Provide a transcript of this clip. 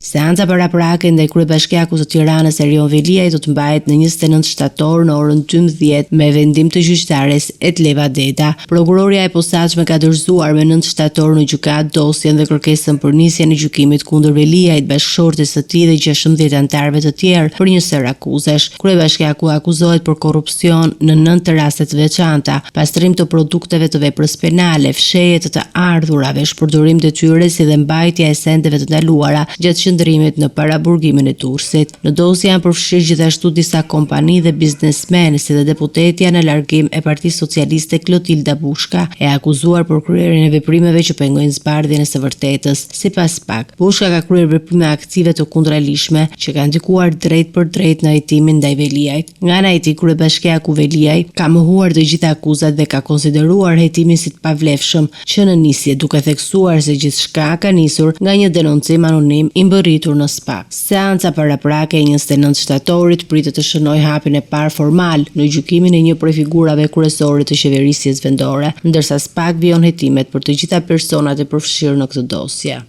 Seanca paraprake ndaj kryebashkiakut të Tiranës Erion Veliaj do të mbahet në 29 shtator në orën 12 me vendim të gjyqtares Etleva Deda. Prokuroria e Posaçme ka dorëzuar me 9 shtator në gjykatë dosjen dhe kërkesën për nisjen e gjykimit kundër Veliajt, bashkëshortes së tij dhe 16 anëtarëve të tjerë për një sërë akuzash. Kryebashkiaku akuzohet për korrupsion në 9 raste të veçanta, pastrim të produkteve të veprës penale, fshehje të të ardhurave, shpërdorim detyre si dhe mbajtja e sendeve të ndaluara gjatë qëndrimit në paraburgimin e Durrësit. Në dosje janë përfshirë gjithashtu disa kompani dhe biznesmenë, si dhe deputetja në largim e Partisë Socialiste Klotilda Bushka, e akuzuar për kryerjen e veprimeve që pengojnë zbardhjen e së vërtetës. Sipas SPAK, Bushka ka kryer veprime aktive të kundraligjshme që kanë ndikuar drejtpërdrejt në hetimin ndaj Veliajt. Nga ana e tij, kryebashkiaku Veliaj ka mohuar të gjitha akuzat dhe ka konsideruar hetimin si të pavlefshëm që në nisje, duke theksuar se gjithçka ka nisur nga një denoncim anonim i mbërritur në SPAK. Seanca paraprake e 29 shtatorit pritet të shënojë hapin e parë formal në gjykimin e një prej figurave kryesore të qeverisjes vendore, ndërsa SPAK vijon hetimet për të gjitha personat e përfshirë në këtë dosje.